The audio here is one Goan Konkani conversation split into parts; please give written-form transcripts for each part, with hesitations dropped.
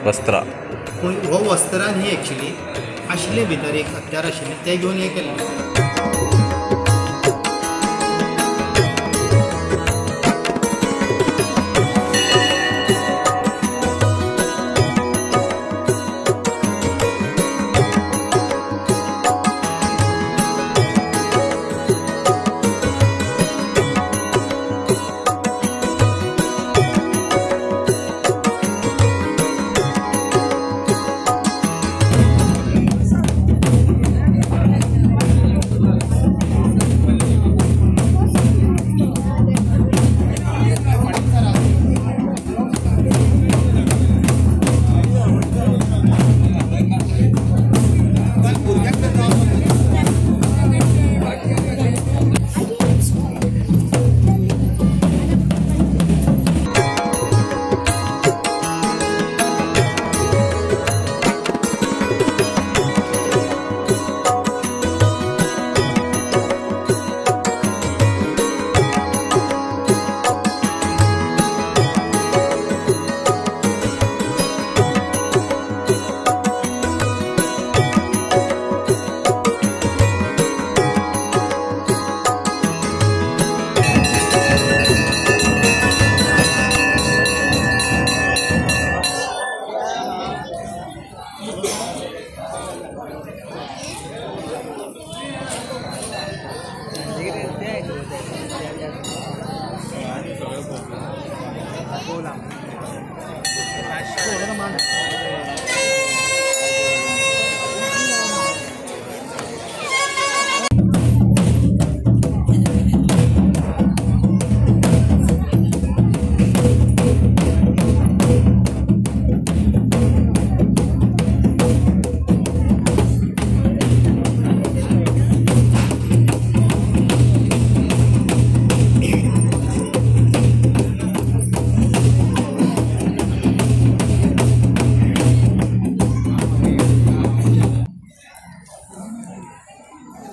वस्त्र पूण हो वस्त्रान ही एक्चुअली आशिल्ले भितर एक हत्यार आशिल्लें तें घेवन हें केल्लें.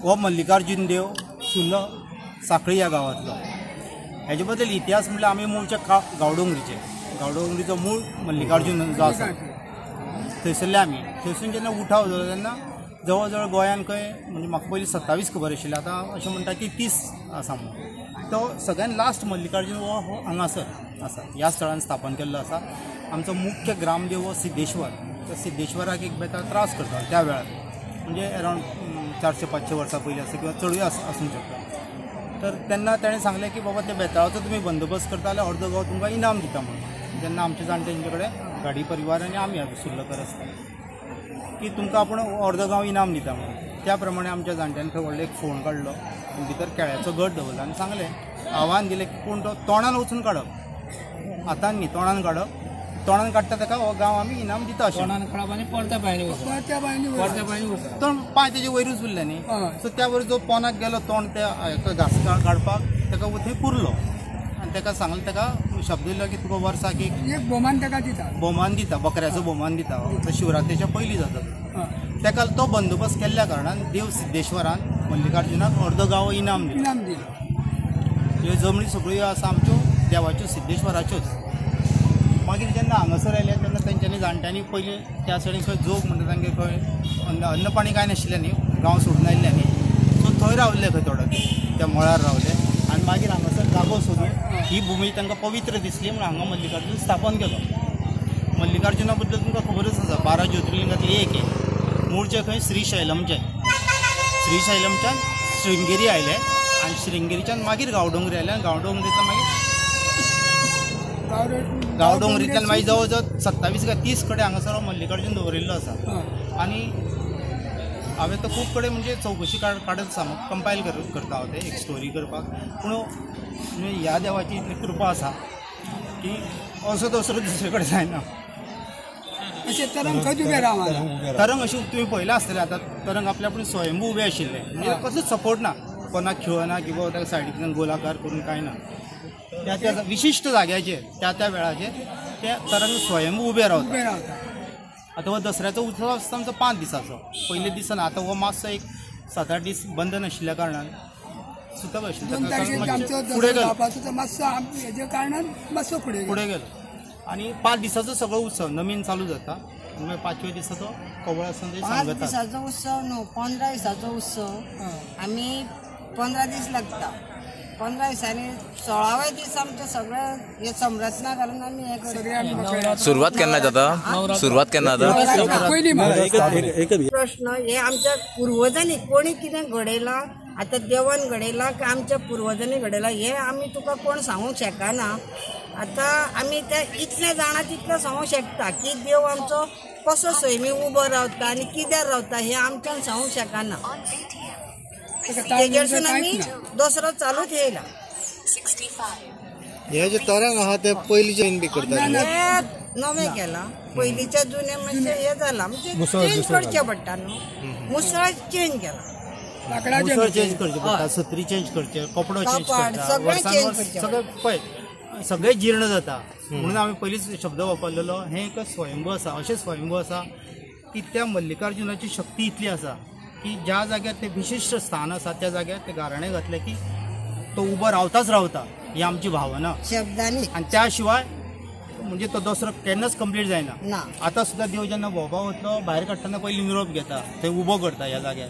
हो मल्लिकार्जुन देव सुर्ला साखळी ह्या गांवांतलो. हेजे बद्दल इतिहास म्हणल्यार आमी मूळचे गांवडोंगरीचे, गांवडोंगरीचो मूळ मल्लिकार्जुन जो आसा थंयसरले आमी. थंयसून जेन्ना उठाव जालो तेन्ना जवळ जवळ गोंयान खंय म्हणजे म्हाका पयलीं 27 खबर आशिल्लें, आतां अशें म्हणटा की 30 आसा म्हणून. तो सगळ्यान लास्ट मल्लिकार्जुन हो हांगासर आसा, ह्या स्थळान स्थापन केल्लो आसा. आमचो मुख्य ग्रामदेव हो सिद्धेश्वर. त्या सिद्धेश्वराक एक बेताळ त्रास करता त्या वेळार, म्हणजे अरावंड 400-500 वर्सां पयलीं आसा किंवा चडूय आसूंक शकता. तर तेन्ना ताणें सांगलें की बाबा त्या बेताळाचो तुमी बंदोबस्त करता जाल्यार अर्दो गांव तुमकां इनाम दिता म्हणून. जेन्ना आमचे जाणटे तेंचे कडेन गाडी परिवार आनी आमी सुर्लकर आसता की तुमकां आपूण अर्दो गांव इनाम दिता म्हणून. त्या प्रमाणे आमच्या जाणट्यांनी खंय व्हडलो एक फोण काडलो आनी भितर केळ्याचो गट दवरलो आनी सांगलें, आव्हान दिलें की कोण तो तोंडान वचून काडप, हातान न्ही तोंडान काडप, तोंडान काडटा ताका हो गांव आमी इनाम दिता अशें. तो पांय तेजे वयरूच उरले न्ही, सो त्या वयर जो पोनाक गेलो तोंड त्या हेका घास काडपाक ताका थंय पुरलो आनी ताका सांगलें, ताका शब्द दिलो की तुका वर्साक एक भोवमान ताका दिता, भोवमान दिता, बकऱ्याचो भोवमान दिता. शिवरात्रेच्या पयलीं जाता ताका. तो बंदोबस्त केल्ल्या कारणान देव सिद्धेश्वरान मल्लिकार्जुनाक अर्दो गांव इनाम दिलो. ह्यो जमनी सगळ्यो आसा आमच्यो देवाच्यो, सिद्धेश्वराच्योच. मागीर जेन्ना हांगासर आयले तेन्ना तेंच्यांनी जाणट्यांनी पयलीं त्या सायडीन खंय जोग म्हणटा तांगे खंय अन्न पाणी कांय नाशिल्लें न्ही, गांव सोडून आयिल्ले न्ही, सो थंय रावले खंय थोडो त्या मळार रावले आनी मागीर हांगासर जागो सोदून ही भूमी तांकां पवित्र दिसली म्हणून हांगा मल्लिकार्जुन स्थापन केलो. मल्लिकार्जुना बद्दल तुमकां खबरच आसा, 12 ज्योतिर्लिंगांतली एक आहे. मूळचें खंय श्रीशैलमचें, श्रीशैलमच्यान श्रृंगेरी आयले आनी श्रृंगेरीच्यान मागीर गांवडोंगरी आयले आनी गांवडोंगरींतल्यान मागीर गांवडोंगरींतल्यान मागीर जवळ जवळ 27 काय 30 कडेन हांगासर मल्लिकार्जून दवरिल्लो आसा. आनी हांवें तो खूब कडेन म्हणजे चवकशी काडत आसा, कंपायल करता हांव ते एक स्टोरी करपाक. पूण ह्या देवाची इतली कृपा आसा की असो दसरो दुसरे कडेन जायना. अशें तरंग खंय उबें रावना, तरंग अशें तुमी पळयलां आसतलें. आतां तरंग आपल्या आपूण स्वयंभू उबें आशिल्लें, म्हणजे कसलोच सपोर्ट ना, कोणाक खेळना किंवा ताका सायडींतल्यान गोलाकार करून कांय ना. त्या त्या विशिश्ट जाग्याचेर त्या त्या वेळाचेर ते तरंग स्वयंभू उबें रावता. आतां हो दसऱ्याचो उत्सव आसता आमचो 5 दिसांचो, पयले दिसा ना. आतां हो मातसो एक 7-8 दीस बंद नाशिल्ल्या कारणान सुतक आशिल्लें, फुडें गेलो फुडें गेलो आनी 5 दिसाचो सगळो उत्सव नवीन चालू जाता. मागीर 5व्या दिसा तो कवळ आसतना 5 दिसाचो उत्सव न्हू, 15 दिसाचो उत्सव. आमी 15 दीस लागता, 15 दिसांनी 16व्या दीस आमचे सगळे हे संरचना घालून आमी हे करता. सुरवात केन्ना जाता? सुरवात केन्ना जाता? प्रश्न हे आमच्या पुर्वजांनी कोणी कितें घडयलां, आतां देवान घडयलां काय आमच्या पुर्वजांनी घडयलां हें आमी तुका कोण सांगूंक शकना. आतां आमी ते इतलें जाणा तितलें सांगूंक शकता की देव आमचो कसो सैमी उबो रावता आनी कित्याक रावता हें आमच्यान सांगूंक शकना. तेजेरसून आमी दसरो चालूच येयला. हे जे तरंग आहा ते पयलींचे बी करता, हे नवें केलां. पयलींच्या जुने मातशें हें जालां, म्हणजे चेंज करचें पडटा न्हू. मुसळ चेंज केला, मुसळ चेंज करचें पडटा, सत्री चेंज करचें, कपडो चेंज करता, वर्सान वर्स सगळें पळय सगळें जीर्ण जाता. म्हणून आमी पयलींच शब्द वापरलेलो, हें एक स्वयंभू आसा. अशें स्वयंभू आसा की त्या मल्लिकार्जुनाची शक्ती इतली आसा की ज्या जाग्यार ते विशिश्ट स्थान आसा त्या जाग्यार ते गाराणें घातलें की तो उबो रावताच रावता, ही आमची भावना शब्दांनी. आनी त्या शिवाय म्हणजे तो दसरो केन्नाच कंप्लीट जायना. आतां सुद्दां देव जेन्ना भोंवपाक वतलो भायर काडटना पयलीं निरोप घेता, थंय उबो करता ह्या जाग्यार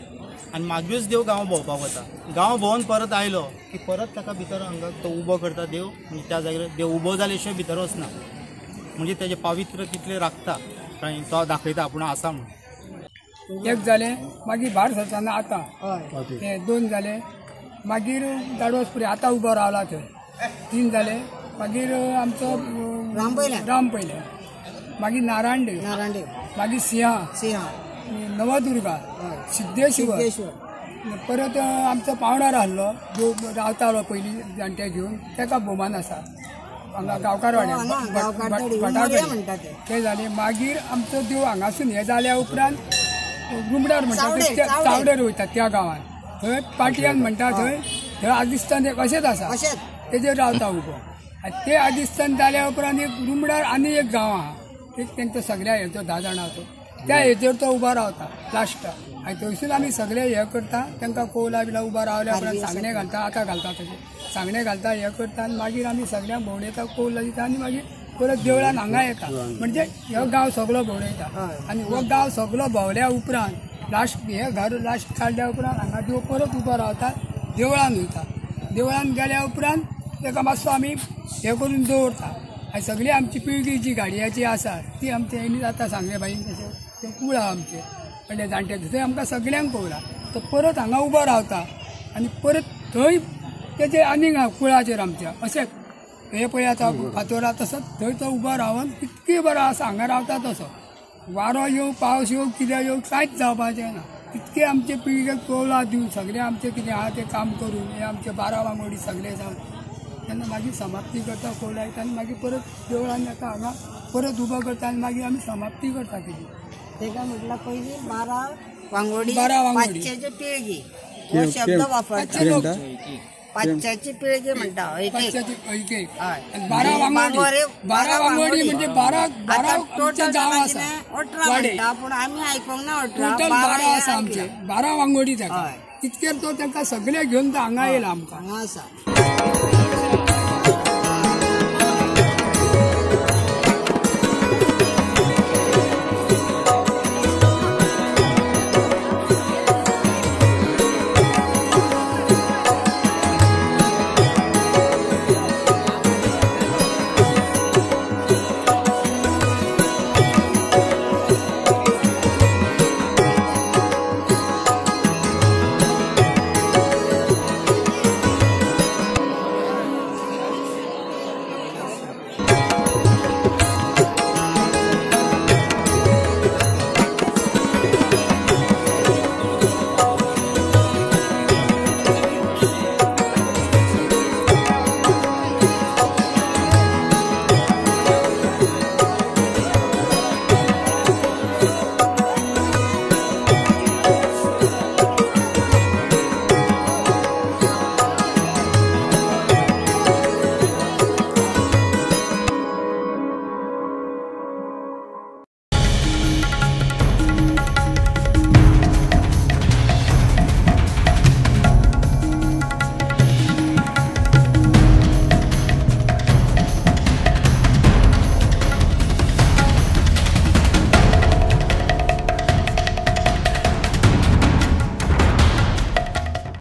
आनी मागीरूच देव गांव भोंवपाक वता. गांव भोंवन परत आयलो की परत ताका भितर हांगा तो उबो करता देव, म्हणजे त्या जाग्यार देव उबो जाले शिवाय भितर वचना. म्हणजे तेजें पावित्र्य तितलें राखता, कांय तो दाखयता आपूण आसा म्हणून. एक जालें, मागीर भार सरतना आतां हे 2 जाले, मागीर दाडवसपुरी आतां उबो रावला थंय 3 जाले, मागीर आमचो राम पयले, मागीर नारायणदेव, मागीर सिंहा, नवदुर्गा, सिद्धेश्वर, परत आमचो पावणार आहलो जो रावतालो पयलीं जाणटे घेवन ताका भोवमान आसा हांगा गांवकारवाड्यार भटाकडे ते जाले. मागीर आमचो देव हांगासून हे जाल्या उपरांत रुमडार म्हणटा चावडेर वयता त्या गांवांत, थंय पाटयान म्हणटा थंय थंय आदिस्थान एक अशेंच आसा तेजेर रावता उबो. आनी ते आदिस्थान जाल्या उपरांत एक रुमडार आनी एक गांव आहा एक तांचो सगळ्या हेचो 10 जाणांचो त्या हेचेर तो उबो रावता लास्टाक. आनी थंयसून आमी सगळे हे करता, तांकां कोवला बिला उबो रावल्या उपरांत सांगणें घालता, आतां घालता तशें सांगणें घालता हे करता आनी मागीर आमी सगळ्यांक भोंवडयता, कोवला दिता आनी मागीर परत देवळान हांगा येता. म्हणजे हो गांव सगळो भोंवडयता आनी हो गांव सगळो भोंवल्या उपरांत लास्ट हे घर लास्ट काडल्या उपरांत हांगा देव परत उबो रावता, देवळान वयता. देवळान गेल्या उपरांत ताका मातसो आमी हे करून दवरता. आनी सगळी आमची पिळगी जी गाडयाची आसा ती आमचे हेणी जाता सांगले बाईन तशें ते कुळ आहा आमचे म्हणजे जाणटे थंय आमकां सगळ्यांक कवला. तो परत हांगा उबो रावता आनी परत थंय तेजे आनीक कुळाचेर आमच्या अशें हे पळय आतां फातोरा तसोच थंय तो उबो रावन कितके बरो आसा हांगा रावता तसो. वारो येवं पावस येवं कितें येवं कांयच जावपाचें ना. इतके आमचे पिळगेक कवला दिवन सगळें आमचें कितें आहा तें काम करून हे आमचे 12 वांगोडी सगळे जावन तेन्ना मागीर समाप्ती करता, कवला येता आनी मागीर परत देवळान येता हांगा परत उबो करता आनी मागीर आमी समाप्ती करता. कितें तेका म्हटल्यार पयलीं 12 वांगोडी 5ची पिळगी हो शब्द वापरता. 5ची पिळगी म्हणटा 12 वांगोडी, 12 वांगोडी म्हणजे 12 टोटल गांव आसा, 18 म्हणटा पूण आमी आयकोंक ना. 18 टोटल 12 आसा आमचे, 12 वांगोडी ताका तितके तो तांकां सगळे घेवन तो हांगा येयला आमकां हांगा आसा.